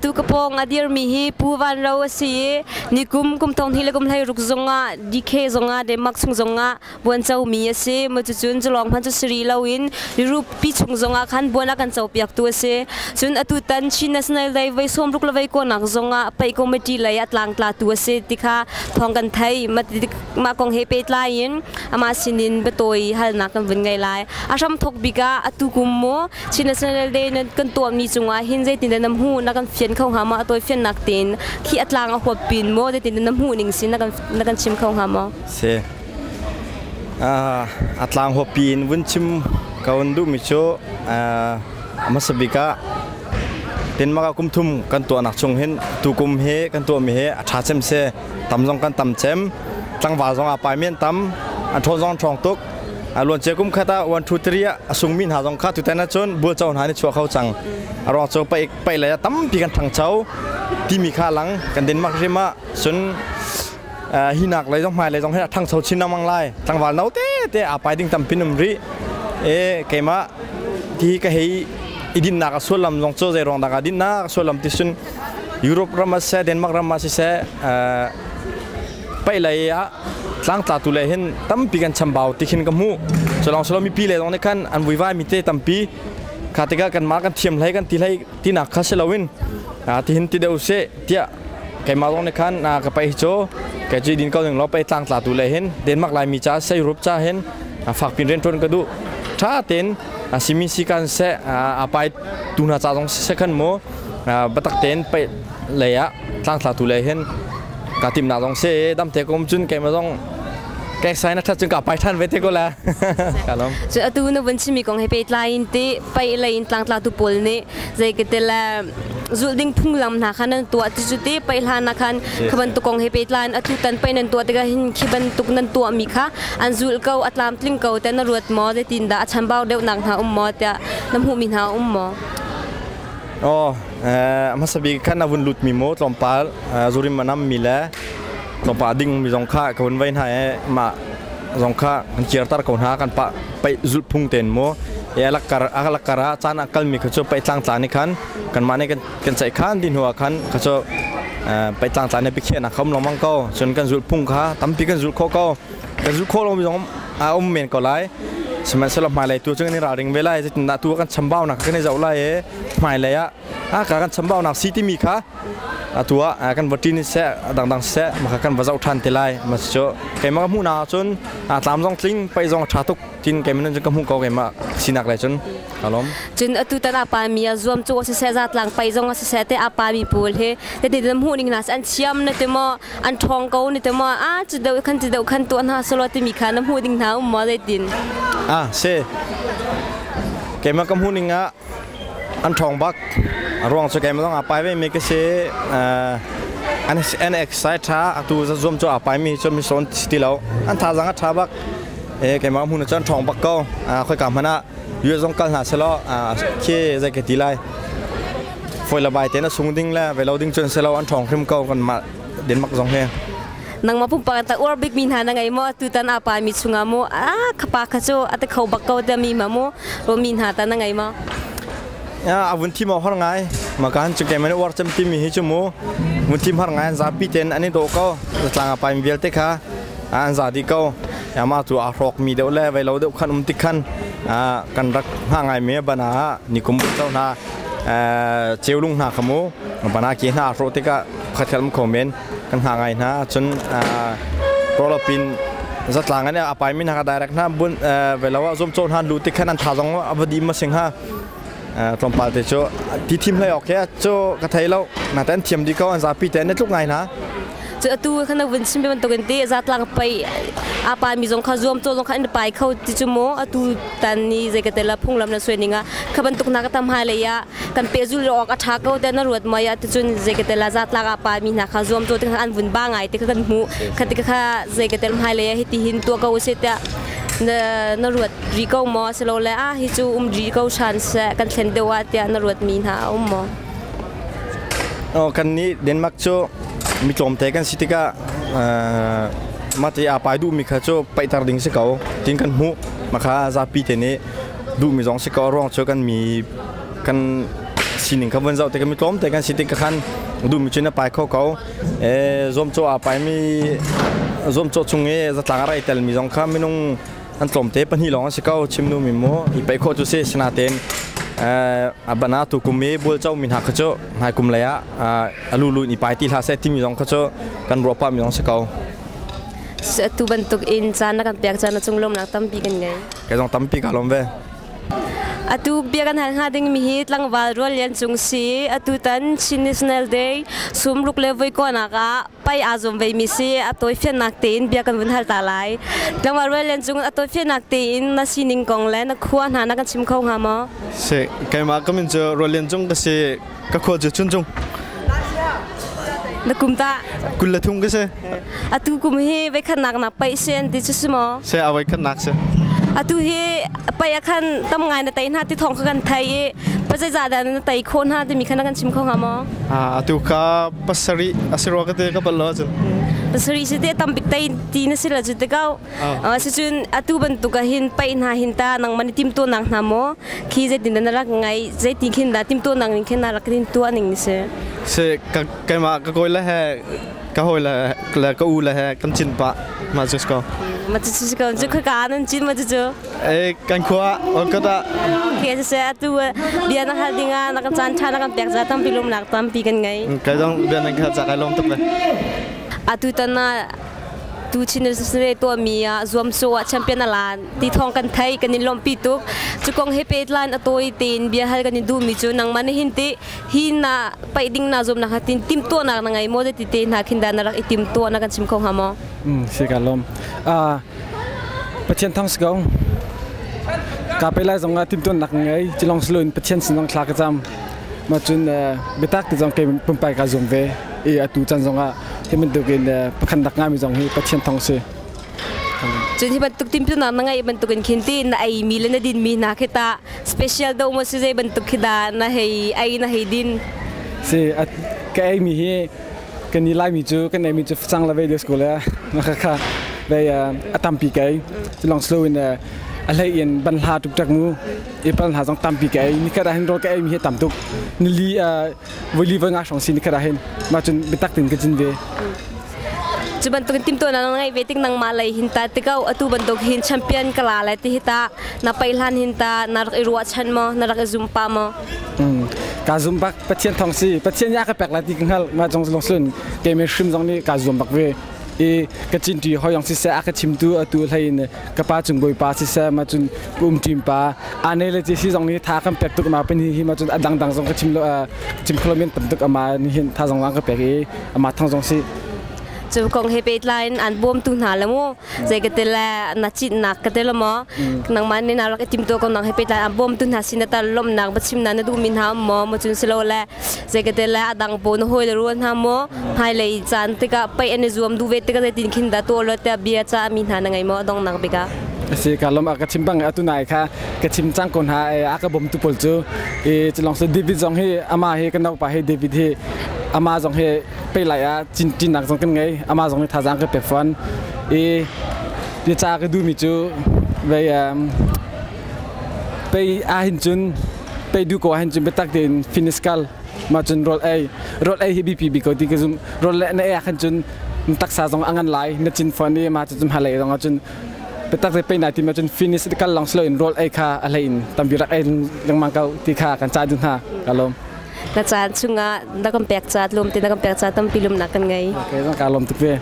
Atu ka pawng a dirmi hi Pu Van Ro a si i nikum kum thong hnih le kum hlei ruk zongah DK zongah Denmark chung zongah buan comi a si. Mu cucun culawng hmanh cu siri loin Europe chung zongah khan buan a kan copiaktu a si. Cun atu tan Chin National Day voi 60 le voi kuanak zongah paih committee lei a tlangtlatu a si ti kha thawng kan thei. Mah kong he pehtlai in amah sinin biatawi halnak kan vun ngei lai. A hramthok bik ah atu kum mu Chin National Day nan kan tuahmi cungah hin zeitin na hmuh na kan fian kho hnga maw a tawi fiannak tein khi a tlang a huap pin maw zeitin na hmuh ning si na kan chim kho hnga maw? Si. A tlang huap pin vun chim ka vun duhmi cu hmasa bik ah Denmark ah kum thum kan tuahnak chung hin tukum hi kan tuahmi hi a ṭha cem si. Tam zong kan tam cem. Tlangval zong a pai mi an tam. An ṭhawn zong an ṭhawng tuk. A luancia kum khat ah 1 2 3 ah a sungmi hna zong kha tutan ahcun bualco hna nih chuah kho cang. A ruang cu paih paih lei ah tampi kan ṭhangcho timi kha lang kan Denmark rim ah cun hi nak lei zong hmai lei zong hi a ṭhangcho chin lengmang lai. Tlangval no te te aa pai ding tampi um rih. E keimah ti ka hei i dinnak a sullam zong cu zei ruang dah ka dinnak a sullam ti cun Europe ram ah siseh Denmark ram ah siseh paih lei ah tlangtlatu le hin tampi kan chambau ti khin ka hmuh. Culawng silo mipi le zong nih khan an vuivai mi te tampi kha tikah kanmah kan thiam hlei kan ti hlei tinak kha si loin tihin ti deuh seh tiah keimah zong nih khan ka paih hi cu kei cu din ko ning law pei tlangtlatu le hin Denmark Laimi ca seh Europe ca hin fak pin rian ṭuan ka duh. Ṭha tein simi si kan seh a pai tu hna ca zong siseh khan mu biatak tein paih lei ah tlangtlatu le hin ka timnak zong si dam te kum cun keimah zong kek sai na that cun ka pai than ve te ko la ka lom. Cu atu na vun chimi kong he pehtlai in ti pai lei in tlangtla tu pawl nih zei ka te la zulh ding phunglam hna khan nan tuah ti cu ti pai hlan ah khan kha bantuk kong he pehtlai in atu tan pai nan tuah tikah hin khi bantuk nan tuah mi kha an zulh ko a tlamtling ko te na ruat maw zeitin dah a chanbau deuh nak hna um maw tiah na hmuh mi hna um maw? Oh, hmasa bik khan a vun lut mi maw tlawmpal zurim a nam mi le tlawmpal ding mi zong kha ka vun vei hna i mah zong kha kan kirter ko hna kan pa paih zulh phung ten mu e alakar alakar ah caan a kal mi kha cu paih tlang tla nih khan kanmah nih kan kan ceih khan ti hnu ah khan kha cu paih tlang tla nih biakhiahnak kha um lengmang ko cun kan zulh phung kha tampi kan zulh khawh ko kan zulh khawh lomi zong a um men ko lai. Sihmanhsehlaw hmailei tu cu kan i ralring ve lai. Zeitindah tu kan chambaunak kan i zoh lai i hmailei ah a ka kan chambaunak si timi kha atu ah kan va ṭin seh dangdang seh maka kan va zoh ṭhan te lai. Mas cu keimah ka hmuhnak ahcun tlam zong tling paih zong a ṭha tuk tin keimah nun cun ka hmuh ko keimah sinak lei cun. Ka lawm. Cun atu tan a pa mi a zuam cu siseh zatlang pai zong siseh te a pa mi pawl hi te ti hmuh ning hna an thiam na ti maw an ṭhawng ko ni te maw a cu deuh khan cu deuh khan tuah hna selaw timi kha na hmuh ding hna um maw zeitin? Ah si keimah ka hmuh ning ah an ṭhawng bak. A ruang cu keimah zong aa pai ve mi ka si. An exercise ṭha atu zuam cu aa pai mi cu mi sawn ti lo an thazaang a ṭha bak. Keimah hmun cun ṭhawng bak ko. Khoika hmanh ah US zong kal hna selaw khi zei ka ti lai. Foi le bai te na sung ding le ve lo ding cun selaw an ṭhawng hrim ko kanmah Denmark zong hi. Nangmah pumpak ta uar bik mi hna na ngei maw? Tutan a pa mi chungah mu a khapa kha cu a te kho bak ko te mi ma mu ro mi hna ta na ngei maw? A vun thim har ngai. Makan chu keman uar cem ti mi hi chu mu vun thim har ngai an zapi ten an i do ko. Tlang a pai mi vialte kha an za dih ko. Ama tu a hrawk mi deuh le vei lo deuh khan um tik khan kan rak hna ngai mi bana nikum to hna ceulung hna kha mu bana ki hna hrawh tikah khatkhat um kho men kan hna ngai hna cun rolopin zatlang an a pai mi hna direct hna bun velo ah zum chon han lu tik khan an tha zong a va di ma sing ha tlawmpal te cu ti thim hlei ok cu ka thei lo na ten thiam di ko an zapi te ne tluk ngai hna. Cu atu khan vun chim bantukin te zatlang pai apa mi zong kha zuam chaw zong kha an pai kho ti chu mo atu tan ni zei ka tela phunglam na soi ninga kha bantuk na ka tam hai le ya kan pe zul ok a tha ko te na ruat mai ya ti chun zei ka tela zatlang apa mi na kha zuam chaw te kha an vun ba ngai te kha kan hmu kha ti kha zei ka tel hai le ya hi ti hin tua ko se ta na na ruat ri ko mo selo le a hi chu um ri ko shan se kan thlen dewa tia na ruat mi hna um mo? Oh, kan nih Denmark cu mi tlawmte kan si tikah mah ti aa pai duhmi kha cu paihter ding si ko tin kan hmuh. Mah kha zapi te nih duhmi zong si ko. Ruang cu kan mi kan Sining kha vun zoh tik mi tlawm te kan si tik khan duhmi cu na pai kho ko. Zuamcawh aa paimi zuamcawh chung i zatlang a rai telmi zong kha minung an tlawmte pahnih lawng an si ko. Chim nu mi mu i paih khawh cu si. Sinain a bana tu kum i bualco mi hna kha cu hmai kum lei ah a lulu in i pai ti hlah seh timi zong kha cu kan ruah pah mi zong si ko. Tu bantuk in caan na kan pek caan na cung lawmnak tampi kan ngei. Kei zong tampi ka lawm ve. Atu bia kan hal hnga ding mi hi tlangval Rual Lian Cung si. Atu tan Chin National Day sumruk le voikawnak ah pai aa zuam ve mi si. A tawifiannak tein bia kan vun hal ta lai. Tlangval Rual Lian Cung, a tawifiannak tein na sining kong le na khua hna na kan chim kho hnga maw? Si, keimah ka min cu Rual Lian Cung ka si. Ka khua cu Chuncung. Na kum ta? 23 ka si. Atu kum hi veikhatnak na paih si an ti cu si maw? Si, a voikhatnak si. Atu hi paih ah khan tam ngai na tei hna ti thawng kha kan thei i pazeizah dah na tei khawh hna timi kha na kan chim kho hnga maw? Atu kha pasarih a si rua ka ti, ka bal lo ahcun. Pasarih si te tam bik tei ti na si la cu te ko. Asicun atu bantuk ah hin paih hna hin ta nangmah nih timtuahnak hna maw khi zeitin dah na rak ngai, zeitin khin dah timtuahnak ning khin na rak in tuah ning si? Si, keimah ka kawi le he ka hawi le le ka u le he kan cin pah mah cu ko. Ma cu cu ko cu khaka nan cin ma cu cu? E kan khua ka da. Okay, se atu bia na hal dinga na kan caan tha na kan pek za tampi lomnak tampi kan ngei. Kai dong bia nan kha cha kai lom tuk le. Atu tan na tu Chin National tuahmi ah zuamcaw ah champion a lan ti thawng kan thei, kan in lawmhpi tuk. Cu kong he pehtlai a tawi tein bia hal kan in duhmi cu nangmah na hin ti hi na paih ding na zuamnak ha tin timhtuahnak na ngei maw, ti te hna khin dah na rak i timtuah, na kan chim kho hnga maw? Si, ka lawm. Pathian thang si ko. Ka pe lai zong ah timtuahnak ngei cilong siloin Pathian sin zong thla ka cam. Ma cun biatak ti zong kei pumpai ka zuam ve i atu chan zong ah hi bantukin pakhat nak ngami zong hi Pathian thong si. Cun hi bantuk timtunak na ngeih bantukin khin ti na ei mi le na din mi hna khi ta special do mo si, zei bantuk khi da na hei ei na hei din? Si, ka ei mi hi kan i lai mi cu kan ei mi cu facang la ve des ko le ma kha kha ve a tampi kai long slow in a hlei in ban hla tuk tak mu i pan hla zong tampi ka ei. Ni khat ah hin rawl ka ei mi hi tam tuk, nili voili voi nga hrawng si ni khat ah hin. Mah cun biatak tin ka cin ve. Cu bantuk timtuahnak na ngeih ve tik, nangmah lei hin ta tikau atu bantuk hin champion ka la lai ti hi ta na paih hlan hin ta na rak i ruahchan maw, na rak i zum pa maw? Ka zum bak. Pathian thong si, Pathian ya ka pek lai ti ka hngal. Ma jong long sun ke me hrim zong nih ka zuam bak ve i ka cin ti hoyong si se a ka chimtu atu hlein ka pa cung bawipa si se, ma cun um tim pa ane le chi si zong nih tha kan pek tuk ma pen hi ma cun adang dang zong ka chim lo, chim kholo men tam tuk ama ni hin tha zong lang ka pek i ama thang zong si. Cu kong he pehtlai in an bawmtu hna le mu zei ka te le na citnak ka te lo maw, nangmah nih na rak i timtu ko nang he pehtlai an bawmtu hna sin ta lomnak va chim na na duhmi hna um maw, mo cun silo le zei ka te le adang pawl na hawi le rual hna maw, hmailei caan tikah paih an i zuam duh ve tikah zeitin khin dah tuah lo tiah bia ca mi hna na ngei maw dongnak bik ah? Si, ka lom. Ka chim bang atu nai kha ka chim cang ko hna. A ka bawmtu pawl cu i chilong se David zong hi, ama hi ka naupa hi David hi, ama zong hi pe lai ah cin nak zong kan ngei, ama zong nih thazaang ka pek fawn i bia ca ka duhmi cu vei pei ah hin cun pei du ko ah hin cun biatak tein finish kal ma cun rawl ei, rawl ei hi bipi bi ko ti ka zum. Rawl le na ei ah khan cun taksa zong a ngan lai, na cin fawn i ma cu cum halei zong ah cun biatak te pei na ti ma cun finish kal long silo in rawl ei kha a hlei in tampi rak ei lengmang ko ti kha kan ca dun hna. Ka lawm. Na caan chungah na kan pek ca tlawm te na kan pek ca tampi lumnak kan ngei. Okay, zong ka lawm tuk ve.